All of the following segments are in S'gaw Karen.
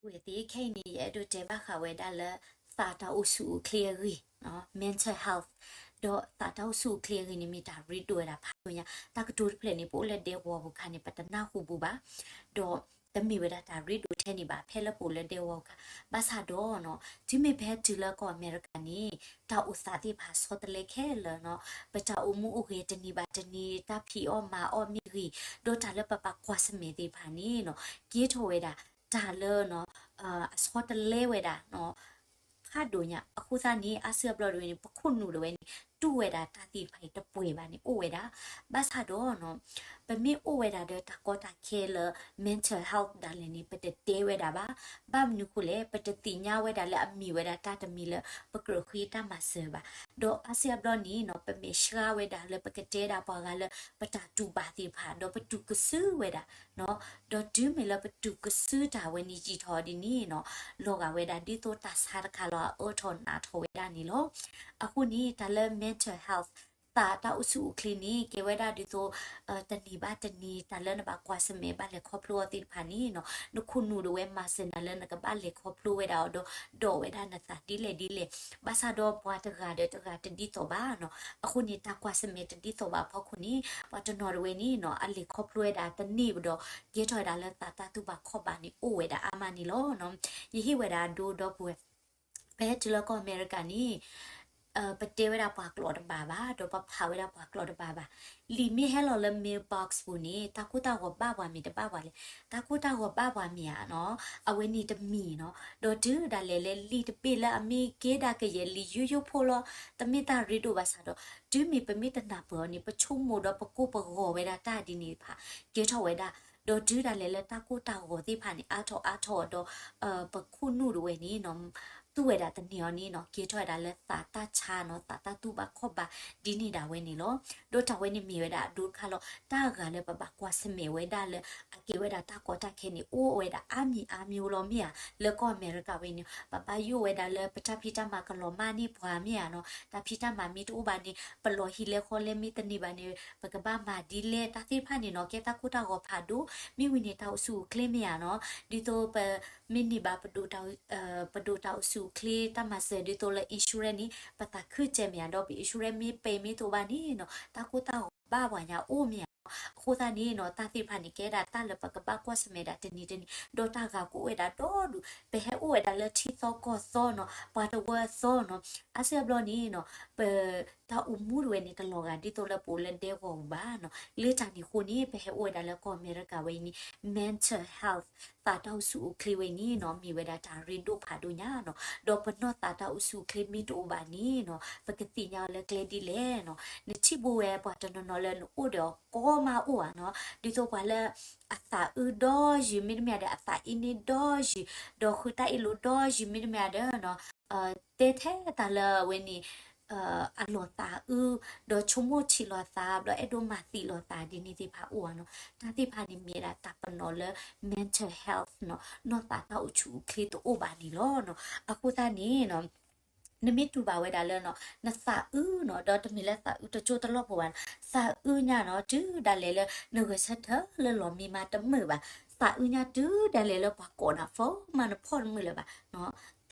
ဝဲသ့ၣ်ခဲအံၤန့ၣ် ယအဲၣ်ဒိးတဲဘၣ်ဃးဝဲဒၣ်လၢ သးတၢ်အိၣ်ဆူၣ်အိၣ်ချ့အဂ့ၢ်, mental health, ဒီးသးတၢ်အိၣ်ဆူၣ်အိၣ်ချ့အဂ့ၢ်န့ၣ် မ့ၢ်တၢ်ရ့ဒိၣ်ဝဲဒၣ်ဖးဒိၣ်ညါ, တၢ်ကတိၤတဖျၢၣ်န့ၣ် ပအိၣ်လၢဒဲကဝီၤပူၤခါန့ၣ် ပတနၢ်ဟူဘူးဘၣ်, ဒီးတမ့ၢ်ဝဲဒၣ်တၢ်ရ့ဒိၣ်ထဲန့ၣ်ဘၣ် ဖဲလၢပအိၣ်လၢဒဲကဝီၤပူၤခါ, ဘၣ်ဆၣ်ဒီးနီၤ တုၤမ့ၢ်ပဟဲတုၤလၢကီၢ်အမဲရကၤန့ၣ် တၢ်အိၣ်သးသ့ၣ်တဖၣ်ဆီတလဲခဲလၢာ်နီၤ, ပတၢ်အိၣ်မူအိၣ်ဂဲၤတနံၤဘၣ်တနံၤ တၢ်ဖံးအီၣ်မၤအီၣ်မ့ၢ်ဂ့ၤ, ဒီးတၢ်လၢပဘၣ်ကွၢ်ဆၢၣ်မဲာ်သ့ၣ်တဖၣ်န့ၣ်နီၤ ကဲထီၣ်ဝဲဒၣ် တၢ်လၢနီၤ အဆီတလဲဝဲဒၣ်နီၤ ဖးဒိၣ်ညါ, အဃိသတးန့ၣ် အါစုအါဘျီဒၣ်ဝဲန့ၣ် ပခိၣ်နူာ်ဒၣ်ဝဲန့ၣ် တူၢ်ဝဲဒၣ်တၢ်သ့ၣ်တဖၣ်အံၤတပှဲၤဘၣ်န့ၣ် အိၣ်ဝဲဒၣ်, ဘၣ်ဆၣ်ဒီးနီၤ ပမ့ၢ်အိၣ်ဝဲဒၣ်ဒီးတၢ်ကီတၢ်ခဲလၢ mental health ဒၣ်လဲာ်န့ၣ် ပတတဲဝဲဒၣ်ဘၣ်, ဘၣ်မနုၤဃိလဲၣ် ပတသ့ၣ်ညါဝဲဒၣ်လၢအမ့ၢ်ဝဲဒၣ်တၢ်တမံၤလၢ ပကြၢးဃ့တၢ်မၤစၢၤဘၣ်, ဒီးအါစုအါဘျီန့ၣ်နီၤ ပမဲာ်ဆှးဝဲဒၣ်လၢပကတဲဒၣ်ပှၤဂၤလၢ ပတၢ်တူၢ်ဘၣ်သ့ၣ်တဖၣ် ဒီးပတူၢ်ကစုဝဲဒၣ် ဒီးတုၤမ့ၢ်လၢပတူၢ်ကစုတၢ်ဝဲန့ၣ်ယံာ်ထီၣ်ဒ်န့ၣ်နီၤ လီၤဂာ်ဝဲဒၣ်ဒ်သိးတၢ်ဆါတခါလီၤ အအၢထီၣ်နးထီၣ်ဝဲဒၣ်န့ၣ်လီၤ. အဃိန့ၣ် တၢ်လၢ mental health သးတၢ်အိၣ်ဆူၣ်အိၣ်ချ့န့ၣ် ကဲဝဲဒၣ်ဒ်သိး တနံၤဘၣ်တနံၤ တၢ်လၢနဘၣ်ကွၢ်ဆၢၣ်မဲာ်ဘၣ်လဲၤခီဖျိအီၤသ့ၣ်တဖၣ်န့ၣ်နီၤ နခိၣ်နူာ်ဒၣ်ဝဲမၤစၢၤနၤလၢနကဘၣ်လဲၤခီဖျိဝဲဒၣ်အီၤဒီး ဒိးဝဲဒၣ်နသးဒ်လဲၣ်ဒ်လဲၣ်, ဘၣ်ဆၣ်ဒီးပှၤတဂၤဒီးတဂၤတဒ်သိးဘၣ်နီၤ, အဃိန့ၣ် တၢ်ကွၢ်ဆၢၣ်မဲာ်တဒ်သိးဘၣ်အဖီခိၣ်န့ၣ် ပှၤတနီၤဒၣ်ဝဲန့ၣ်နီၤ အလဲၤခီဖျိဝဲဒၣ်တန့ၢ်ဘၣ်ဒီး ကဲထီၣ်ဝဲဒၣ်လၢသးတၢ်တူၢ်ဘၣ်ခီၣ်ဘၣ်န့ၣ် အိၣ်ဝဲဒၣ်အါမးန့ၣ်လီၤ. ယဟ့ၣ်ဝဲဒၣ်အဒိဒီပုၢ်ဝဲၢ် ပဟဲတုၤလၢကီၢ်အမဲရကၤန့ၣ် ပတဲဝဲဒၣ်ပှၤကျိာ်တဘၣ်ဘၣ် ဒီးပဖးဝဲဒၣ်ပှၤကျိာ်တဘၣ်ဘၣ်, လံာ်မ့ၢ်ဟဲလီၤလၢ mailbox ပူၤန့ၣ် တၢ်ကိၢ်တၢ်ဂီၤဘၣ်ပှၤမ့ၢ်တဘၣ်ပှၤလဲၣ်, တၢ်ကိၢ်တၢ်ဂီၤဘၣ်ပှၤမ့ၢ်ဧါနီၤ, အဝဲန့ၣ်တမံၤနီၤ, ဒီးတုၤဒၣ်လဲာ်လၢလံာ်တဘ့ၣ်လၢအမ့ၢ်ကဲဒၣ်ကယဲၢ်လံာ်ယူးယိဖိလီၤ, တမ့ၢ်တၢ်ရ့ဒိၣ်ဘၣ်ဆၣ်ဒီး တုၤမ့ၢ်ပမ့ၢ်တနၢ်ပၢၢ်အီၤန့ၣ် ပဆိကမိၣ်ဒီးပကိၢ်ပဂီၤဝဲဒၣ်တၢ်ဒ်န့ၣ်တဖၣ် ကဲထီၣ်ဝဲဒၣ်, ဒီးတုၤဒၣ်လဲာ်လၢတၢ်ကိၢ်တၢ်ဂီၤသ့ၣ်တဖၣ်န့ၣ် အါထီၣ်အါထီၣ်ဒီး ပခိၣ်နူာ်ဒၣ်ဝဲန့ၣ်နီၤ တူၢ်ဝဲဒၣ်တန့ၢ်အီၤန့ၣ်နီၤ ကဲထီၣ်ဝဲဒၣ်လၢသးတၢ်ဆါနီၤ သးတၢ်တူၢ်ဘၣ်ခီၣ်ဘၣ်ဒ်န့ၣ်ဒၣ်ဝဲန့ၣ်လီၤ. ဒီးတၢ်ဝဲန့ၣ်မ့ၢ်ဝဲဒၣ်အဒိတခါလီၤ. တၢ်ဂၤလၢပဘၣ်ကွၢ်ဆၢၣ်မဲာ်ဝဲဒၣ်လၢ အကဲဝဲဒၣ်တၢ်ကီတၢ်ခဲန့ၣ် အိၣ်ဝဲဒၣ်အါမံၤအါမံၤလီၤမ့ၢ်ဧါ, လၢကီၢ်အမဲရကၤဝဲန့ၣ် ပဘၣ်ယိၣ်ဝဲဒၣ်လၢပတၢ်ဖံးတၢ်မၤကလီၤမၢ်န့ၢ်ပှၤမ့ၢ်ဧါနီၤ, တၢ်ဖံးတၢ်မၤမ့ၢ်တအိၣ်ဘၣ်န့ၣ် ပလီၤဟံၣ်လဲၤဃီလဲၤမ့ၢ်တန့ၢ်ဘၣ်န့ၣ် ပကဘၣ်မၤဒ်လဲၣ် တၢ်သ့ၣ်တဖၣ်န့ၣ်နီၤ ကဲတၢ်ကိၢ်တၢ်ဂီၤဖးဒိၣ်, မ့ၢ်ဝံၤန့ၣ် တၢ်အိၣ်ဆူၣ်အိၣ်ချ့မ့ၢ်ဧါနီၤ, ဒ်သိးပမ့ၢ်န့ၢ်ဘၣ် ပဒိၣ်တၢ်အိၣ်ဆူၣ်အိၣ်ချ့တၢ်မၤစၢၤဒ်သိးလၢ insurance န့ၣ် ပသးခုစဲးမ့ၢ်ဧါ, ဒီးပ insurance မ့ၢ်ပဲာ်မ့ၢ်တအိၣ်ဘၣ်န့ၣ်နီၤ တၢ်ကိၢ်တၢ်ဂီၤဘၣ်ပှၤညါအိၣ်မ့ၢ်ဧါနီၤ. အဃိသတးန့ၣ်နီၤ တၢ်သ့ၣ်တဖၣ်န့ၣ် ကဲဒၣ်တၢ်လၢပကဘၣ်ကွၢ်ဆၢၣ်မဲာ်ဒၣ်တနံၤတနံၤ, ဒီးတၢ်ဂၤကအိၣ်ဝဲဒၣ်ဒီဒူၣ်, ပဟဲအိၣ်ဝဲဒၣ်လၢထံသီကီၢ်သီနီၤ ပှၤတဝၢအသီနီၤ, အါစုအါဘျီန့ၣ်နီၤ ပ တၢ်အိၣ်မူဒၣ်ဝဲန့ၣ် တလီၤဂာ်ဒ်သိးလၢပအိၣ်လၢဒဲကဝီၤပူၤဘၣ်နီၤ. လၢတၢ်န့ၣ်အဃိန့ၣ် ပဟဲအိၣ်ဝဲဒၣ်လၢကီၢ်အမဲရကၤဝဲအံၤန့ၣ် mental health သးတၢ်အိၣ်ဆူၣ်အိၣ်ချ့ဝဲန့ၣ်နီၤ မ့ၢ်ဝဲဒၣ်တၢ်ရ့ဒိၣ်ဖးဒိၣ်ညါနီၤ. ဒီးပနီၢ်သးတၢ်အိၣ်ဆူၣ်အိၣ်ချ့မ့ၢ်တအိၣ်ဘၣ်န့ၣ်နီၤ ပကသ့ၣ်ညါအီၤလၢကျဲဒ်လဲၣ်နီၤ. နထံၣ်ဘိဝဲပှၤတနီၤနီၤလၢနအိၣ်ဒီးကီမါအိၣ်ဧါနီၤ, ဒ်သိးပှၤလၢ အသးအုးဒီယုာ် မ့တမ့ၢ်ဒီး အသးအ့န့ဒီယုာ်, ဒီးဃုတၢ်အ့ၣ်လိာ်ဒီယုာ် မ့တမ့ၢ်ဒီးနီၤ တဲထဲတၢ်လၢအဝဲန့ၣ် အလီၤသးအုး, ဒီးဆိကမိၣ်ထံးလီၤသး ဘျီအဲၣ်ဒိးမၤသံလီၤသးဒ်န့ၣ်သ့ၣ်တဖၣ်အိၣ်ဧါနီၤ. တၢ်သ့ၣ်တဖၣ်န့ၣ်မ့ၢ်ဝဲဒၣ်တၢ်ပနီၣ်လၢ mental health နီၤ နီၢ်သးတၢ်အိၣ်ဆူၣ်အိၣ်ချ့တအိၣ်ဘၣ်န့ၣ်လီၤနီၤ. အဃိသတးန့ၣ်နီၤ နမ့ၢ်တူၢ်ဘၣ်ဝဲဒၣ်လၢနီၤ နသးအုးနီၤ ဒီးတမ့ၢ်လၢသးအုးတကၠိတလီၢ်ဖိဘၣ်နီၤ, သးအုးညါနီၤ တုၤဒၣ်လဲာ်လၢ နဂဲၤဆၢထၢၣ်လၢလီၤမံမါတမုာ်ဘၣ်, သးအုးညါတုၤဒၣ်လဲာ်လၢပှၤကိးနၤ phone မးနဖီၣ်တမုာ်လၢၤဘၣ်နီၤ.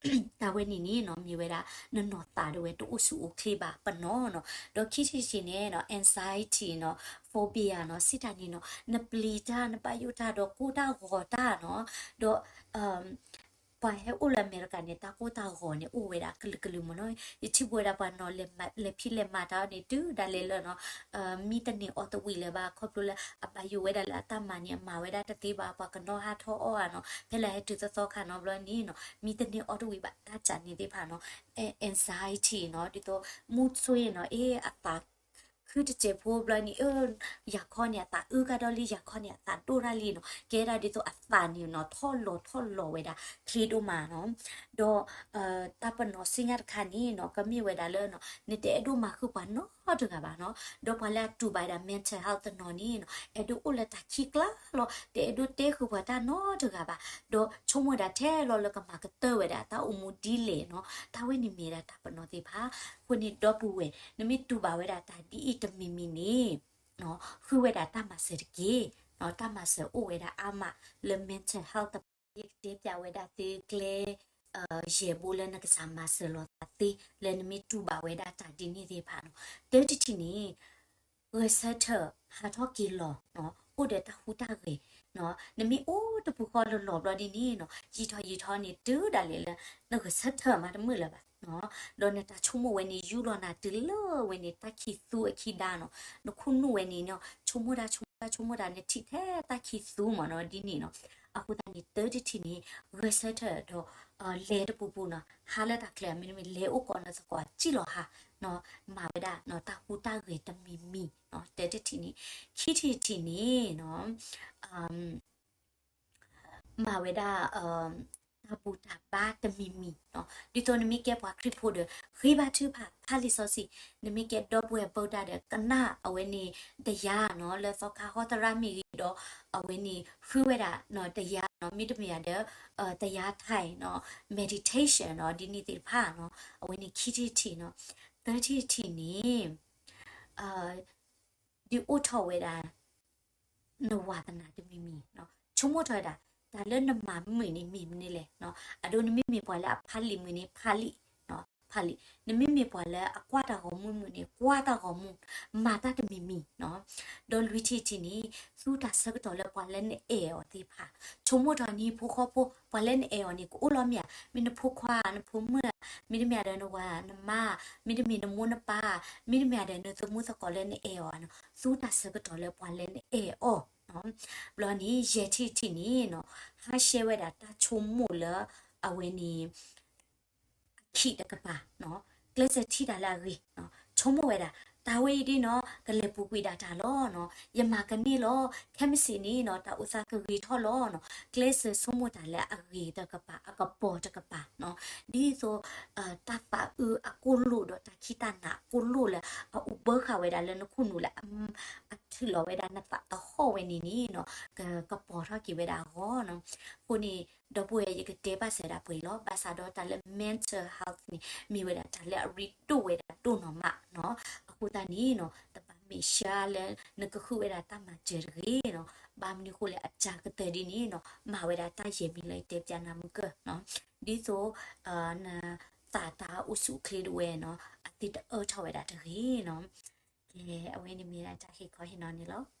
တၢ်ဝဲန့ၣ်န့ၣ်နီၤ မ့ၢ်ဝဲဒၣ် နနီၢ်သးဒၣ်ဝဲတအိၣ်ဆူၣ်အိၣ်ချ့ဘၣ်ပနီၣ်နီၤ. ဒီးခံထံၣ်တထံၣ်န့ၣ်နီၤ anxiety နီၤ phobia နီၤ စံးတၢ်န့ၣ်နီၤ နပျံၤတၢ် နဘၣ်ယိၣ်တၢ်ဒီးကိၢ်တၢ်ဂီၤတၢ်နီၤ, ဒီး ပှၤဟဲအိၣ်လၢအမဲရကၤန့ၣ် တၢ်ကိၢ်တၢ်ဂီၤန့ၣ် အိၣ်ဝဲဒၣ်ကလုာ်ကလုာ်မ့ၢ်နီၤ. ယထံၣ်ဘိဝဲဒၣ်ပှၤနီၤ လဲၤဖံးလဲၤမၤတၢ်အီၤန့ၣ် တုၤဒၣ်လဲာ်လၢနီၤ မံတန့ၢ်အီၣ်တဝံၤလၢၤဘၣ် ခီဖျိလၢအဘၣ်ယိၣ်ဝဲဒၣ်လၢအတၢ်မၤန့ၣ် အမၤဝဲဒၣ်တသ့ဘၣ် ပှၤကနီၤဟးထီၣ်အီၣ်ဧါနီၤ ဖဲလၢဟဲတုၤသီသီခါနီၤ ဘျီန့ၣ်နီၤ မံတန့ၢ်အီၣ်တဝံၤဘၣ် တၢ်ကးန့ၣ်သ့ၣ်တဖၣ်နီၤ anxiety နီၤ ဒ်သိး မူဆွေး နီၤ အ့ အသး ခုတစဲးဖိဘျီန့ၣ် ယၤခီန့ၣ် အသးအုးကဒီးလံ ယၤခီန့ၣ် အသးဒိၣ်တၢ်လံနီၤ ကဲဒၣ်ဒ်သိးအသးန့ၣ်နီၤ ထီၣ်လီၤထီၣ်လီၤဝဲဒၣ် ချ့ဒိၣ်မးနီၤ ဒီး တၢ်ပနီၣ်စံညါတခါန့ၣ်နီၤ ကမ့ၢ်ဝဲဒၣ်လၢနီၤ နတအဲၣ်ဒိးမၤဃုာ်ပှၤနီတဂၤဘၣ်နီၤ ဒီးပှၤလၢအတူၢ်ဘၣ်ဝဲဒၣ် mental health တနီၤန့ၣ်နီၤ အဲၣ်ဒိးအိၣ်လၢတၢ်ခံးကျါလီၤ တအဲၣ်ဒိးတဲဃုာ်ပှၤတၢ်နီတဂၤဘၣ် ဒီးဆိကမိၣ်ဝဲဒၣ်ထဲလီၤလၢကမၤကတၢၢ်ဝဲဒၣ်တၢ်အိၣ်မူဒ်လဲၣ်နီၤ တၢ်ဝဲန့ၣ်မ့ၢ်ဝဲဒၣ်တၢ်ပနီၣ်သ့ၣ်တဖၣ် အဃိန့ၣ်ဒီပုၢ်ဝဲၢ် နမ့ၢ်တူၢ်ဘၣ်ဝဲဒၣ်တၢ်ဒ်အံၤတမံၤမံၤန့ၣ် ဃုဝဲဒၣ်တၢ်မၤစၢၤတက့ၢ် တၢ်မၤစၢၤအိၣ်ဝဲဒၣ်အါမးလၢ mental health တ ယကတဲပျးဝဲဒၣ်သုကျဲ ယဲၢ်ဘိလၢနကစၢ်မၤစၢၤလီၤသးသ့ လၢနမ့ၢ်တူၢ်ဘၣ်ဝဲဒၣ်တၢ်ဒ်န့ၣ်သ့ၣ်တဖၣ်နီၤ. တၢတထံၣ်န့ၣ် ဂဲၤဆၢထၢၣ်ဟးထီၣ်က့ၤလီၤ, အိၣ်ဒီးတၢ်ဟူးတၢ်ဂဲၤ, နမ့ၢ်အိၣ်တပူၤဃီလီၤလီၤဘျီဒ်န့ၣ်နီၤ ယံာ်ထီၣ်ယံာ်ထီၣ်န့ၣ် တုၤဒၣ်လဲာ်လၢ နဂဲၤဆၢထၢၣ်မးတမုာ်လၢၤဘၣ်, ဒီးနတၢ်ဆိကမိၣ်ဝဲန့ၣ် ယူလီၤနၤတုၤလၢဝဲန့ၣ် တၢ်ခံးသူအခံဒါနီၤ. နခိၣ်နူာ်ဝဲန့ၣ်နီၤ ဆိကမိၣ်တၢ်ဆိကမိၣ်တၢ်ဆိကမိၣ်တၢ် နထံၣ်ထဲတၢ်ခံးသူမးနီၤ ဒ်န့ၣ်နီၤ. အဃိသတးန့ၣ် တၢတထံၣ်န့ၣ် ဂဲၤဆၢထၢၣ်ဒီး လဲၤတပူၤပူၤနီၤ ဟးလၢတၢ်ချၢ မ့တမ့ၢ်လဲၤအိၣ်ကိးနသကိး စံၣ်လီၤဟး မၤဝဲဒၣ် တၢ်ဟူးတၢ်ဂဲၤတမံၤမံၤ, တၢတထံၣ်န့ၣ်. ခံထံၣ်တထံၣ်န့ၣ်နီၤ မၤဝဲဒၣ် တၢ်ဘူၣ်တၢ်ဘါတမံၤမံၤ, ဒ်သိးနမ့ၢ်ကဲပှၤခရံာ်ဖိဒီး ဃ့ဘါထုကဖၣ် ဖးလံာ်စီဆှံ, နမ့ၢ်ကဲဒီပုၢ်ဝဲၢ် ဗုဒ္ဓ ဒီး ကနၣ်အဝဲန့ၣ် တရားနီၤ လၢသီခါဟီသရၣ်မ့ၢ်ဂ့ၤဒီး အဝဲန့ၣ် ဃုဝဲဒၣ် တရားနီၤ မ့တမ့ၢ်ဒီး တရားထိုင်နီၤ meditationနီၤ ဒ်န့ၣ်သ့ၣ်တဖၣ်နီၤ အဝဲန့ၣ်ခံထံၣ်တထံၣ်နီၤ. သၢထံၣ်တထံၣ်န့ၣ် ဒုးအိၣ်ထီၣ်ဝဲဒၣ် နဝါသနာတမံၤမံၤ, ဆိကမိၣ်ထီၣ်ဝဲဒၣ် တၢ်လၢနမၤမုာ်န့ၣ်မ့ၢ်မနုၤလဲၣ်, အဒိ နမ့မ့ၢ်ပှၤလၢအဖးလံာ်မုာ်န့ၣ် ဖးလံာ်, ဖးလံာ်, နမ့မ့ၢ်ပှၤလၢအကွၢ်တၢ်ဂီၤမူမုာ်န့ၣ် ကွၢ်တၢ်ဂီၤမူ, မၤတၢ်တမံၤမံၤ, ဒီးလွံၢ်ထံၣ်တထံၣ်န့ၣ် သူတၢ်ဆၢကတီၢ်လၢပှၤလၢနအဲၣ်အီၤသ့ၣ်တဖၣ်, ဆိကမိၣ်ထီၣ်နဟံၣ်ဖိဃီဖိ ပှၤလၢနအဲၣ်အီၤန့ၣ် ကအိၣ်လီၤမ့ၢ်ဧါ, မ့ၢ်နဖိခွါ နဖိမုၣ်, မ့တမ့ၢ်ဒီးနဝၤနမါ, မ့တမ့ၢ်နမိၢ်နပၢ်, မ့တမ့ၢ်ဒီးနသမူသကိးလၢနအဲၣ်အီၤနီၤ, သူတၢ်ဆၢကတီၢ်လၢပှၤလၢနအဲၣ်အီၤ, ဘျီန့ၣ် ယဲၢ်ထံၣ်တထံၣ်န့ၣ်နီၤ ဟးရှဲဝဲဒၣ်တၢ်ဆိကမိၣ်လၢ အဝဲန့ၣ် အခံးတကပၤ, ကျဲးစၢးထံၣ်တၢ်လၢအဂ့ၤ, ဆိကမိၣ်ဝဲဒၣ် တၢ်ဝဲအံၤဒ်နီၤ ကလဲၤပူၤကွံာ်ဒၣ်တၢ်လီၤနီၤ, ယမၤကန့ၢ်လီၤ, ခဲမုၢ်ဆ့ၣ်န့ၣ်နီၤ တၢ်အိၣ်သးကဂ့ၤထီၣ်လီၤနီၤ, ကျဲးစၢးဆိကမိၣ်တၢ်လၢအဂ့ၤတကပၤ အကပီၤတကပၤနီၤ, ဒ်သိး တၢ်သးအုးအကိၢ်လိၣ်ဒီးတၢ်ခံးတၢ်နးအကိၢ်လိၣ်လၢ အအိၣ်ဘၢဃာ်ဝဲဒၣ်လၢနခိၣ်နူာ်လၢ အထုးလီၤဝဲဒၣ်နသးသဟီၣ်ဝဲန့ၣ်န့ၣ်နီၤ က ကပီၤထီၣ်က့ၤဝဲဒၣ်အဂီၢ်နီၤ. အဃိန့ၣ် ဒီပုၢ်ဝဲၢ် ယကတဲဘၣ်စၢၤဒၣ်ပှဲၤလီၤ, ဘၣ်ဆၣ်ဒီးတၢ်လၢ mental health န့ၣ် မ့ၢ်ဝဲဒၣ်တၢ်လၢအရ့ဒိၣ်ဝဲဒၣ်ဒိၣ်နီၢ်မးနီၤ. အဃိသတးန့ၣ်နီၤ တဘၣ်မ့ၢ်ဆှါလၢနကဃုဝဲဒၣ်တၢ်မၤစၢၤတဂ့ၤနီၤ, ဘၣ်မနုၤဃိလဲၣ် အစှၤကတၢၢ်ဒ်န့ၣ်နီၤ မၤဝဲဒၣ်တၢ်ယဲၢ်မံၤလၢယတဲပျးနၤမုၢ်ကၢၢ်နီၤ, ဒ်သိး နသးတၢ်အိၣ်ဆူၣ်အိၣ်ချ့ဒၣ်ဝဲနီၤ အသ့တအၢထီၣ်ဝဲဒၣ်တဂ့ၤနီၤ. ကဲ အဝဲန့ၣ်မ့ၢ်ဒၣ်တၢ်ဟ့ၣ်ခီဟ့ၣ်နီၤန့ၣ်လီၤ.